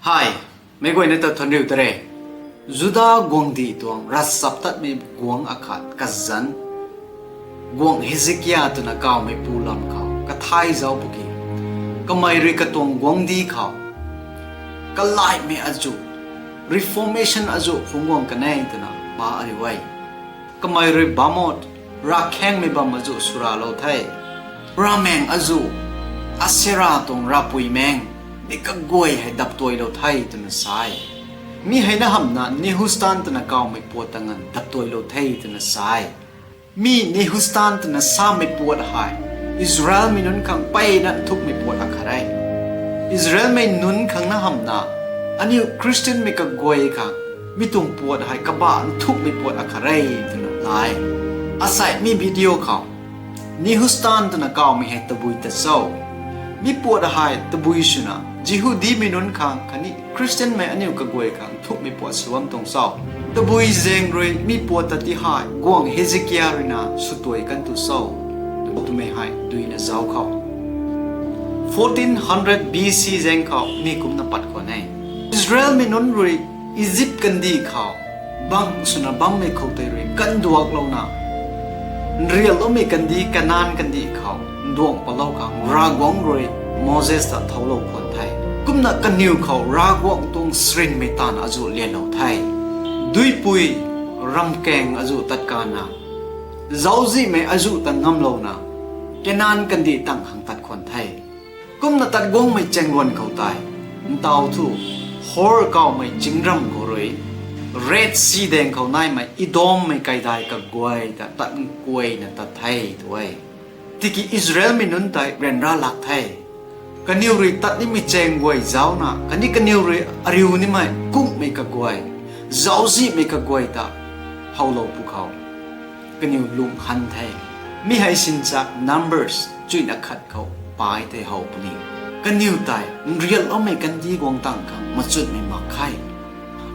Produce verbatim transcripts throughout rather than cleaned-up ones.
Hi, meic guayna ta thuanriu ta re. Juda guangcdic tuang ravchaptatmei guangc akhat kazanc, guangc Hezekia twna kawmeipu lam khou kathay zauc pwki, kamei rui katuang guangcdic khou kalaihmei azuh, reformation azuh phungc guang kan e twna pa ariu e. Kamei rui Bamoth, ravkhaengmei bam azuh swralou the. Ravmaengc azuh, Asherah tuang ravpuimeng, mi kaguay hei daptuailou the twna sa e. Mi hei na hamhna Nehushtan twna kawmei puat ta nganv daptuailou the twna sa e. Mi Nehushtan twna samei puat hei Israelmei nunc khang mpeyna nthukmei puat akhat e. Israelmei nunc khang na hamhna, aniu Khristianmei kaguay khang mi tuang puat hei kabah nthukmei puat akhat e twna la e. Asei mi video khou Nehushtan twna kawmei hei tabui ta cho? Mi puat hei tabui swna Jihudimei nunc khang khatni Khristianmei aniu kaguay khang nthukmei puat sw bam tuang cho? Tabui zaeng rui mi puat ta ti hei guangc Hezekia ruina swtuai kan tu cho? Twmei hei duina zauc khou, fourteen hundred B C zaeng khou mi kumna pat khwan e. Israelmei nunc rui Egypt kandih khou bang swna bammei khoutei rui kanduaklouna, nrialloumei kandih Kanan kandih khou nduang palou khang Ravguangc rui Moses ta thouclou khwan the. Kumna kaniw khou Ravguangc tuang srinmei taanv azuh lyanlou the. Duipui ramkaeng azuh tat kana, zauczihmei azuh ta ngamlouna, Kanan kandih tang khang tat khwan the. Kumna tat guangmei chaengluan khou tei, ntaw thu, Hor kawmei chingramv khou rui, Red Sea daeng khou naimei Edommei kaidai kaguay ta tat nkuayna tat the tu e. Tiki Israelmei nunc tei ryanra lak the. Kaniw rui tat nimei chaeng guay zaucna khatni kaniw rui ariu nimei kunghmei kaguay, zauczihmei kaguay ta howlou pwkhou, kaniw lung han the. Mi hei sincha Numbers chuina khat khou pai tei how puni. Kaniw tei nrialloumei kandih guang tang khang machunmei mak khe.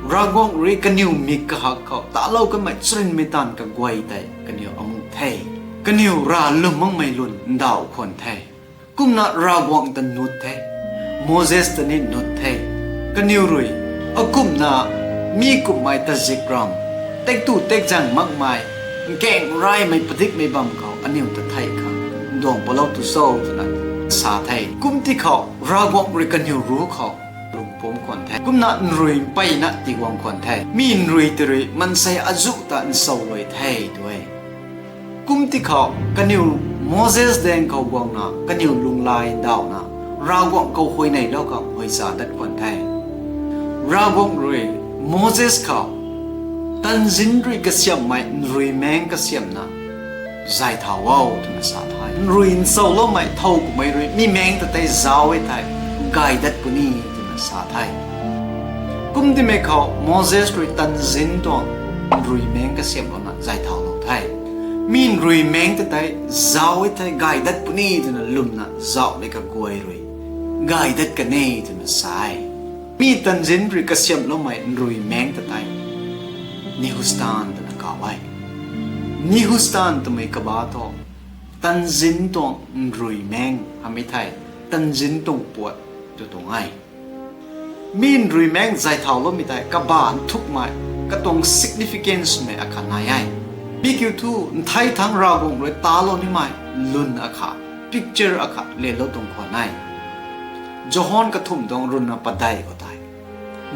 Ravguangc rui kaniw mik kahak khou talou kanmei chwrinmei taanv kaguay tei kaniw amuh the. Kaniw rav lwm makmei lun ndauh khwan the. Kumna Ravguangc ta nut the. Moses ta ni nut the. Kaniw rui, akumhna mi kumhmei tazikramv, tektu tekzang makmei, nkaeng raymei padikmei bam khou aniu ta thei khang nduang palou tu cho twna sa the. Kum ti khou Ravguangc rui kaniw ruc khou lungpumc khwan the. Kumna nrui mpeyna tiguang khwan the. Mi nrui tei rui maansei azuh ta nsow luai the tu e. Kum ti khou kaniw Moses daeng khou guangna kaniw lunghlaic ndauhna Ravguangc khou huayneylou khang huayza dat khwan the. Ravguangc rui Moses khou, tanzinc rui kasiamhmei nrui maengc kasiamhna zay thau o twna sa the. Nrui nsawloumei thow kummei rui mi maengc ta tei zauc e thei gay dat puni twna sa the. Kum timei khou Moses rui tanzinc tuang nrui maengc kasiamhlouna zay thaulou the. Mi nrui maengc ta tei zauc e thei gay dat puni twna lwmna zauhmei kaguay rui gay dat kan e twna sa e. Mi tanzinc rui kasiamhloumei nrui maengc ta tei Nehushtan twna kaw e. Nehushtan twmei kaba thu tanzinc tuang nrui maengc hamei thei tanzinc tuang puat tw tuang e. Mi nrui maengc zay thauloumei tei kaba nthukmei, katuang significance mei akhat nai e. Mi kiu thu nthei thangc Ravguangc rui talou nimei lun akhat, picture akhat lelou tuang khwan e. Johan kathumh tuang ruhna padeih khou tei,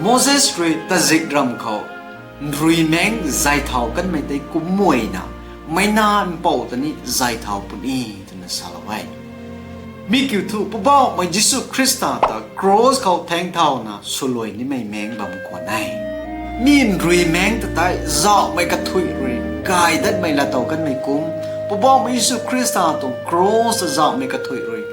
Moses rui tazikramv khou nrui maengc zay thau kanmei tei kumhmei na, meina mpouh ta ni zay thau puni twna salou e. Mi kiu thu Poubauhmei Jisu Khrista ta cross khou thaengthauna swluai nimei maengc bam khwan e. Mi nrui maengc ta tei zauhmei kathuic rui gay datmei laatow kanmei kum, Poubauhmei Jisu Khrista tuang cross ta zauhmei kathuic rui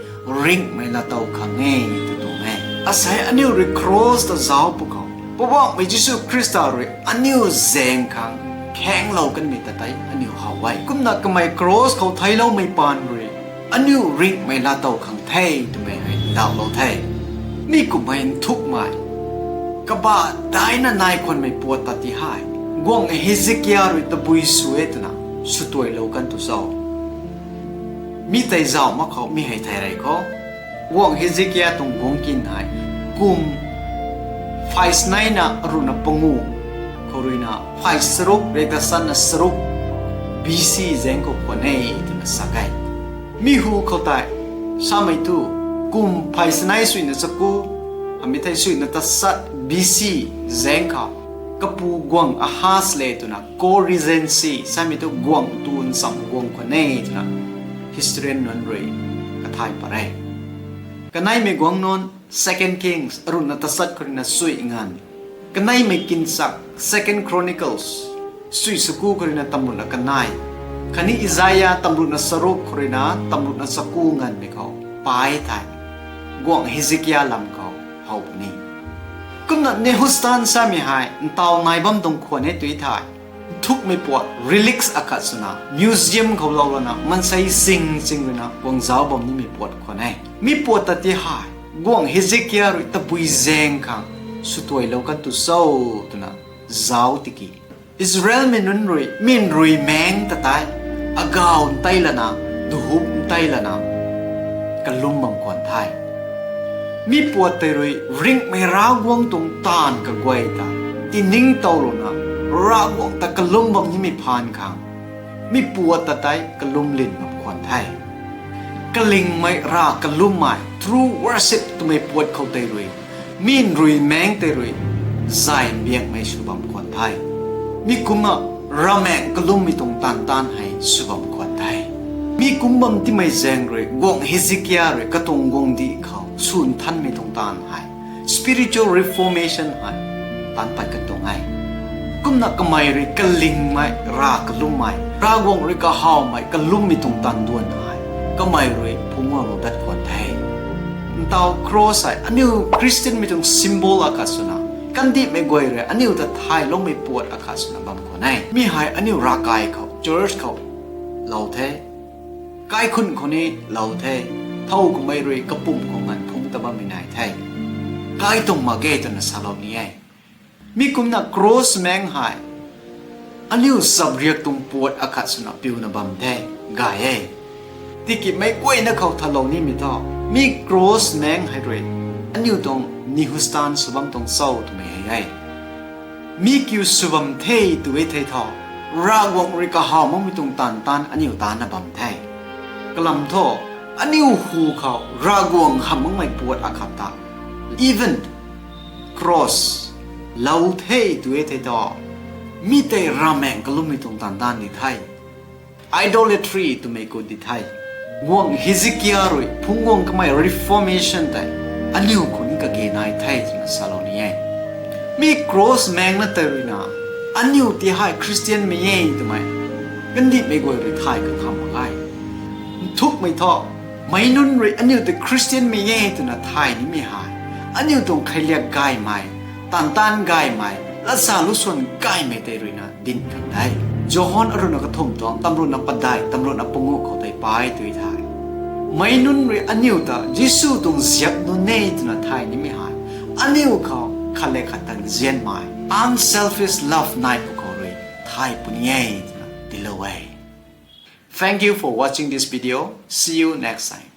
ringhmei laatow khang e tw tuang e. Asei aniu rui cross ta zauc pwkhou Poubauhmei Jisu Khrista rui aniu zaeng khang khaenglou kanmei ta tei aniu how e. Kumna kamei cross khou theicloumei paan rui aniu ringhmei laatow khang the twmei hei ndauhlou the. Mi kumhmei nthukmei, kaba daina nai khwanmei puat ta ti hei guangc Hezekia rui tabui sw e twna swtuailou kan tu cho? Mi tei zauh mak khou mi hei thei rei khou, guangc Hezekia tuang guangc kin hei kum phay sneina aruhna pangu khou ruina phay charuk rikdasatna charuk B C zaeng khou khwan e twna sa e. Mi hu khou tei samei tu, kum phay snei suina chaku, hamei thei suina tasat B C zaeng khou, kapu guangc Ahaz le twna co-regency samei tu guangc tu ncham guang khwan e twna historian nunc rui kathay pat e. Kaneimei guangc nunc Second Kings aruhna tasat khou ruina sui nganv, kaneimei kinchak Second Chronicles sui chaku khou ruina tamruhna kanei, khatni Isaiah tamruhna charuk khou ruina tamruhna chaku nganvmei khou pai thei, guangc Hezekiah lam khou how puni. Kumna Nehushtan samei hei ntaw nai bam tuang khwan e tw thei, nthukmei puat relics akhat swna museum khou lou lana maansei sing sing ruina guang zauc bam nimei puat khwan e. Mi puat ta ti hei guangc Hezekiah rui tabui zaeng khang swtuailou kan tu cho twna zauc tiki, Israelmei nunc rui mi nrui maeng ta tei agaw ntei lana, duhup ntei lana kalum bam khwan the. Mi puat tei rui ringhmei Ravguangc tuang taanv kaguay ta tiningtow louna, Ravguangc ta kalum bam nimei phaan khang mi puat ta tei kalum lin bam khwan the. Kalingmei rav kalummei, true worship twmei puat khou tei rui mi nrui maeng tei rui zay mbiakmei sw bam khwan the. Mi kumna ravmaengc kalummei tuang taanv taanv hei sw bam khwan the. Mi kum bam timei zaeng rui guangc Hezekiah rui katuang guangcdic khou sw nthanmei tuang taanv hei spiritual reformation hei taanc pat kan tuang e. Kumna kamei rui kalingmei rav kalummei, Ravguangc rui kahawmei kalummei tuang taanv duan hei kamei rui phungc guanglou dat khwan the. Ntaw cross hei aniu Christianmei tuang symbol akhat swna, kandihmei guay rui aniu ta thayloumei puat akhat swna bam khwan e. Mi hei aniu ravkai khou, church khou lou the, kaikhunc khou ni lou the, thow kamei rui kapumc khou nganv phungc ta bammei nai the. Kai tuang mak ge twna salou ni e. Mi kumna cross maeng hei aniu chapriak tuang puat akhat swna piuna bam the, gay e. Tiki meic guayna khou thalou nimei thu, mi cross maeng hei rui aniu tuang Nehushtan sw bam tuang cho twmei hei e. Mi kiu sw bam the tw e thei thu, Ravguangc rui kahaw makmei tuang taanv taanv aniu taanna bam the. Kalam thu, aniu hu khou Ravguangc hamh makmei puat akhat ta, even cross lou the tw e thei thu, mi tei ravmaengc kalummei tuang taanv taanv di the. Idolatry twmei ku di the. Guangc Hezekiah rui phungc guang kamei reformation tei aniu khou ni kage nai the twna salou ni e. Mi cross maengna tei ruina, aniu ti hei Christianmei e twmei kandihmei guay rui thay kakham mak ge. Nthukmei thu, meic nunc rui aniu tei Christianmei e twna thay nimei hei aniu tuang kheiliak gaymei, taanv taanv gaymei, latsa lusuan gaymei tei ruina dinc kan the. Johan aruhna kathumh tuang tamruhna padeih, tamruhna panguh khou tei pai tw thei, meic nunc rui aniu ta Jisu tuang ziap nunc e twna thay nimei hei aniu khou khat le khat ta nzianmei unselfish love nai pwkhou rui thay puni e twna tiilou e. Thank you for watching this video. See you next time.